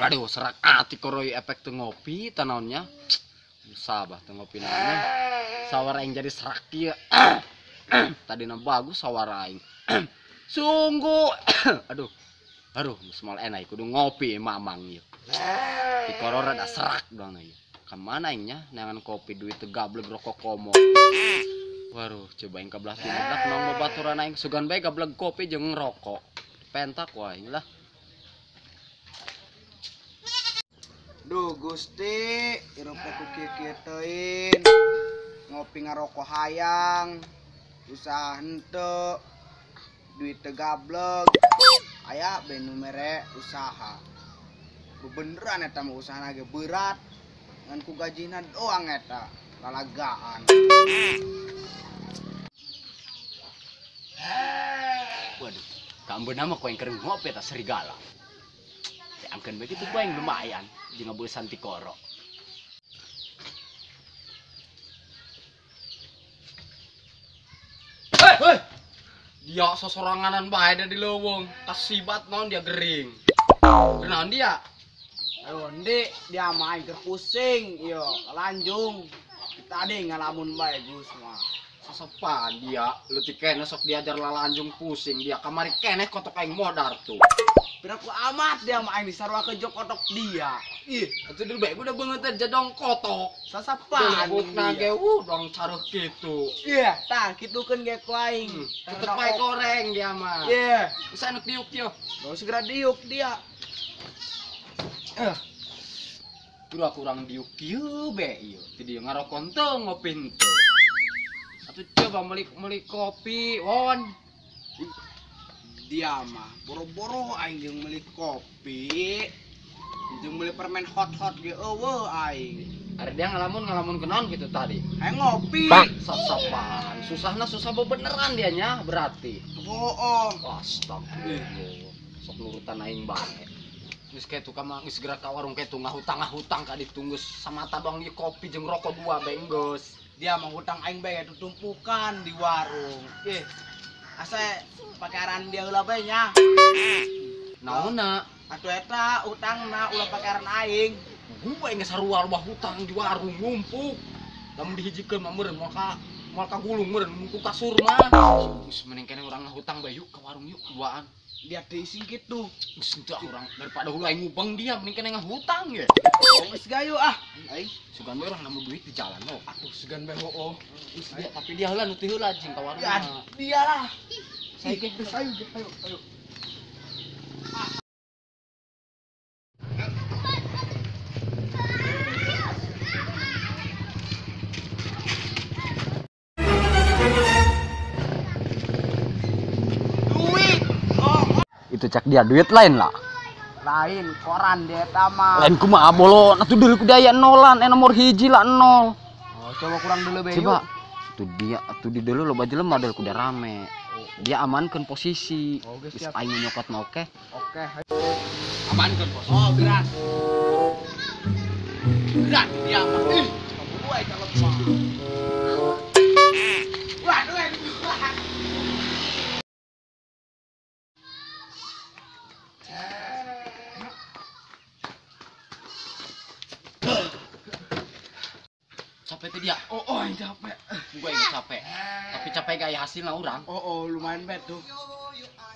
Aduh, serak ati koroi efek teu ngopi tanaonnya. Sabah teu ngopi naonnya. Sawara aing jadi serak ieu. Tadina bagus sawara aing. Sungguh. Aduh. Aduh, geus moal enak kudu ngopi mamang ieu. Tikoro rada serak doang ieu. Ka mana aing nya neangan kopi duit teu gableg rokok komo. Waduh, coba aing ka belah timur dak nong babaturan aing sugan bae gableg kopi jeung rokok. Pentak wae aing lah. Duh Gusti, hirup teh ku kieu-kieu teuing. Ngopi ngarokok hayang, usaha henteu, duit teu gableg. Aya bae nu mere usaha. Bebeneran eta mah usahana ge berat. Ngan ku gajina doang eta, lalagaan. Waduh, kaambeuna mah ku aing keur ngopi eta serigala. Angkeun bae kitu ku aing lumayan jeung ngabeusan tikoro. Hei, hei. Dia sosoranganan bae da di leuweung, kasibat naon dia gering. Kunaon dia? Aduh, Ndi, dia mah aing keur pusing ieu, lanjung. Tadi ngalamun bae Gus mah. Sosopan dia, leutik keneh sok diajar lalanjung pusing dia kamari keneh kotok aing modar tuh. Piraku amat dia mah aing disaruakeun jeung kotok dia. Ih, atuh deui bae udah beungeut teh jadong kotok. Sasapan. Bukna ge dong caruh kitu. Iya, tah kitukeun ge ku aing. Tetep bae goreng dia mah. Iya. Geus anu diuk ieu. Mau segera diuk dia. Kudu kurang diuk kieu be ieu. Ti dieu ngarokok teu ngopi henteu. Atuh coba meuli kopi, won. Dia mah boro-boro aing jeung meuli kopi, jeung meuli permen hot-hot ge eueuh aing. Ari dia ngalamun kenaon gitu tadi. Aing ngopi. Sasapan, susahna susah bebeneran dia nya berarti. Hooh. Astagfirullah. Sok nurutan aing bae. Geus kitu ka mah geus geura ka warung kitu ngahutang-ngahutang ka ditu geus samata doang ieu kopi jeung rokok dua bae geus. Dia mah hutang aing bae tumpukan di warung. Ih. Asa pakearan dia heula bae nya. Naonna? Atuh eta utangna ulah pakearan aing. Gue geus sarua loba hutang di warung ngumpuk. Lamun dihijikeun mah meureun moal ka gulung meureun ku kasur mah. Geus mending keneh urang ngahutang bae yuk ka warung yuk duaan. Dia teh ising kitu. Geus henteu urang daripada heula aing ngubeng dia mending keneh ngahutang ge. Oh geus gayu ah. Aing sugan bae urang nemu duit di jalan oh. Atuh sugan bae hooh. Geus dia tapi dia heula nu teu heula jeung ka warung. Ya dia lah. Saya ge ayo ayo ayo. Duit. Oh. Itu cak dia duit lain lah. Lain koran dia eta mah. Lain kumaha bolo, atuh deui ku daya nolan, nomor hiji lah nol. Oh, coba kurang dulu bae. Coba. Tuh dia, atuh di dulu loba jelema deul kuda rame. Dia amankeun posisi. Oh, geus aing nyokot mah oke. Oke. Amankeun posisi. Oh, gerak. Gerak dia mah. Ih, kabur wae kalau mah. Waduh, capek tuh dia. Oh, oh, capek. Gue yang capek. Tapi capek gak ya hasilnya orang. Oh, oh, lumayan bet tuh.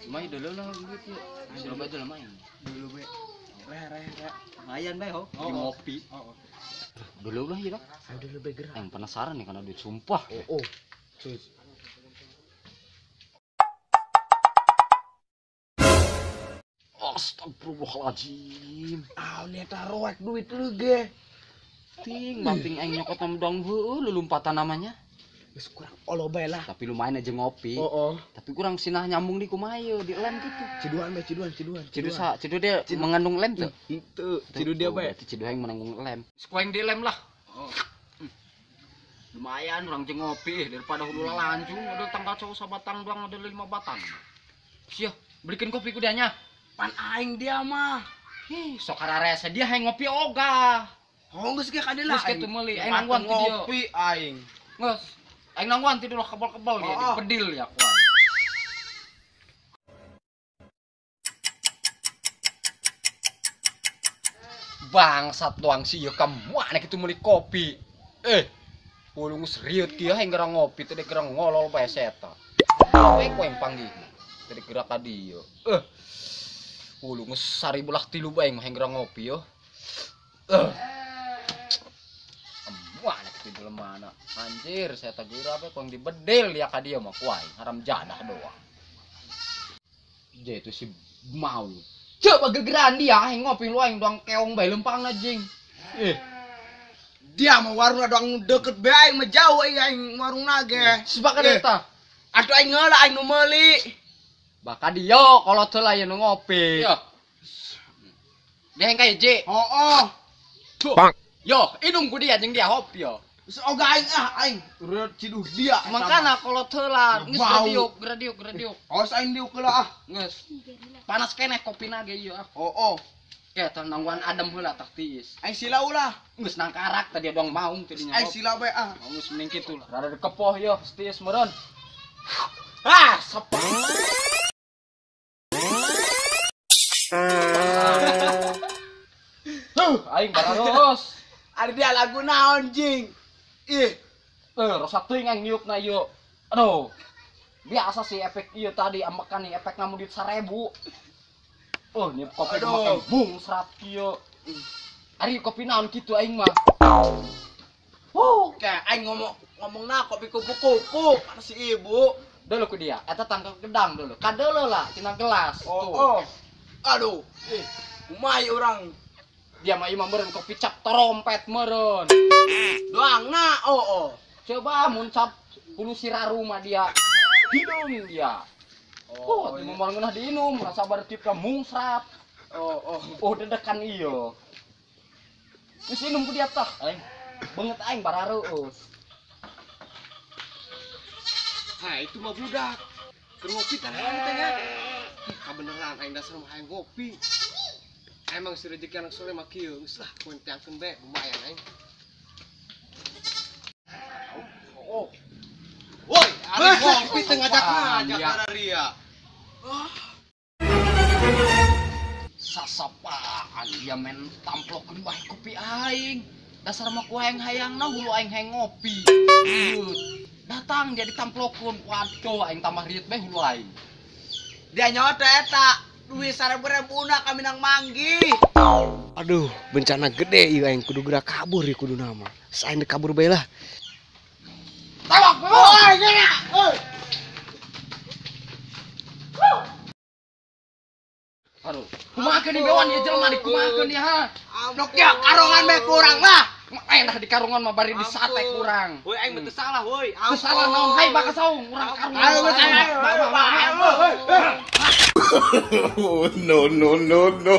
Lumayan dulu lah duit yuk. Dulu aja lumayan. Dulu be. Re re re. Lumayan be ho. Di ngopi. Oh, oh. Dulu lah ya. Ayo dulu be gerak. Yang penasaran nih karena duit sumpah. Oh, oh. Sus. Astagfirullahaladzim. Ah, ini taruh duit lu ge. Ting, bamping aing nyokot nama dong heueuh lulumpatan namanya. Geus kurang olo bae lah. Tapi lumayan aja ngopi. Oh, oh. Tapi kurang sinah nyambung di kumaha ieu di lem gitu. Ciduan bae, ciduan, ciduan. Cidu sa, cidu dia mengandung lem tuh. Henteu, cidu dia bae. Berarti cidu yang mengandung lem. Sekueng di lem lah. Oh. Lumayan urang jeung ngopi daripada hulu lalanjung ada tangga cowok sabatang doang ada 5 batang. Sia, belikin kopi ku dianya. Pan aing dia mah. Ih, sok ararese dia hayang ngopi oga. Oh, geus ge kadeula. Geus kitu meuli aing nangguan ti dieu. Ngopi aing. Geus. Aing nangguan ti dieu kebal-kebal dia dipedil ya ku aing. Bangsat doang sih ya kamu kitu meuli kopi. Hulu geus riut kieu hayang geura ngopi teh geura ngolol bae eta. We ku yang panggih. Teh geura ka dieu. Hulu geus 1000 lah 3 bae hayang geura ngopi yo. Mana kitu jelema na. Anjir, saya teh geura we ku yang dibedil dia ka dieu mah ku aing haram jadah doang. Dia itu si mau. Coba gegeran dia hayang ngopi lu aing doang keong bae lempangna jing. Dia mah warung doang deket bae aing mah jauh aing warungna ge. Sebakan eta. Atuh aing ngeula aing nu meuli. Bakal dia kalau teu lain nu ngopi. Yo. Dia yang kayak J. Heeh. Yo, inum ku dia jeung dia hop yo. Geus oga aing ah aing reut ciduh dia. Mangkana kalau teu lah geus gradiuk gradiuk gradiuk. Awas aing diuk heula ah. Geus. Panas keneh kopina ge ieu ah. Heeh. Ke tah nangguan adem heula tah tiis. Aing sila ulah. Geus nangkarak tadi doang maung tadi nya. Aing sila bae ah. Geus mending kitu lah. Rada dikepoh yo tiis meureun. Ah, sepi. Aing bararos. Ari dia lagu naon jing? Ih, rosak teuing aing niupna ieu. Aduh. Biasa sih efek ieu tadi ambekan nih efek ngamu duit 1000. Oh, niup kopi makan bung serat kieu. Ari kopi naon kitu aing mah. Wuh, kayak aing ngomong kopi kupu-kupu si ibu. Dulu ku dia, eta tangkap gedang dulu. Kadeuleu lah tina gelas. Oh, oh. Aduh. Ih, kumaha urang. Dia mah imah meureun kopi cap trompet meureun. Doangna oh oh. Coba mun cap hulu siraru mah dia. Hidung dia. Oh, oh, moal ngeunah diinum, rasa bar tiupna mungsrat. Oh oh. Oh, dedekan ieu. Geus inum ku dia tah. Aing beungeut aing barareueus. Ha, itu mah budak. Keur ngopi tanahan teh nya. Kabeneran aing dasar mah hayang ngopi. Emang si rezeki anak soleh mah kieu, geus lah ku teangkeun bae lumayan aing. Oh. Woi, ari ngopi teh ngajak-ngajak ria. Sasapaan dia main tamplokeun bae kopi aing. Dasar mah ku hayang hayangna hulu aing hayang ngopi. Datang dia ditamplokeun. Waduh, aing tambah riet bae hulu aing. Dia nyawa teh eta. Duit 1000-ribu kami nang manggi. Aduh, bencana gede ieu aing kudu geura kabur ieu kudu nama. Saing kabur bae lah. Tawak, woi, geura. Oi. Aduh, kumaha keun bewan ieu jelema di kumaha keun ieu ha? Nok ya karongan bae kurang lah. Enak di karungan mah bari di sate kurang. Woi, aing mah teu salah woi. Teu salah naon hai bakal saung urang karungan. Ayo geus ayo. Oh, no, no, no, no.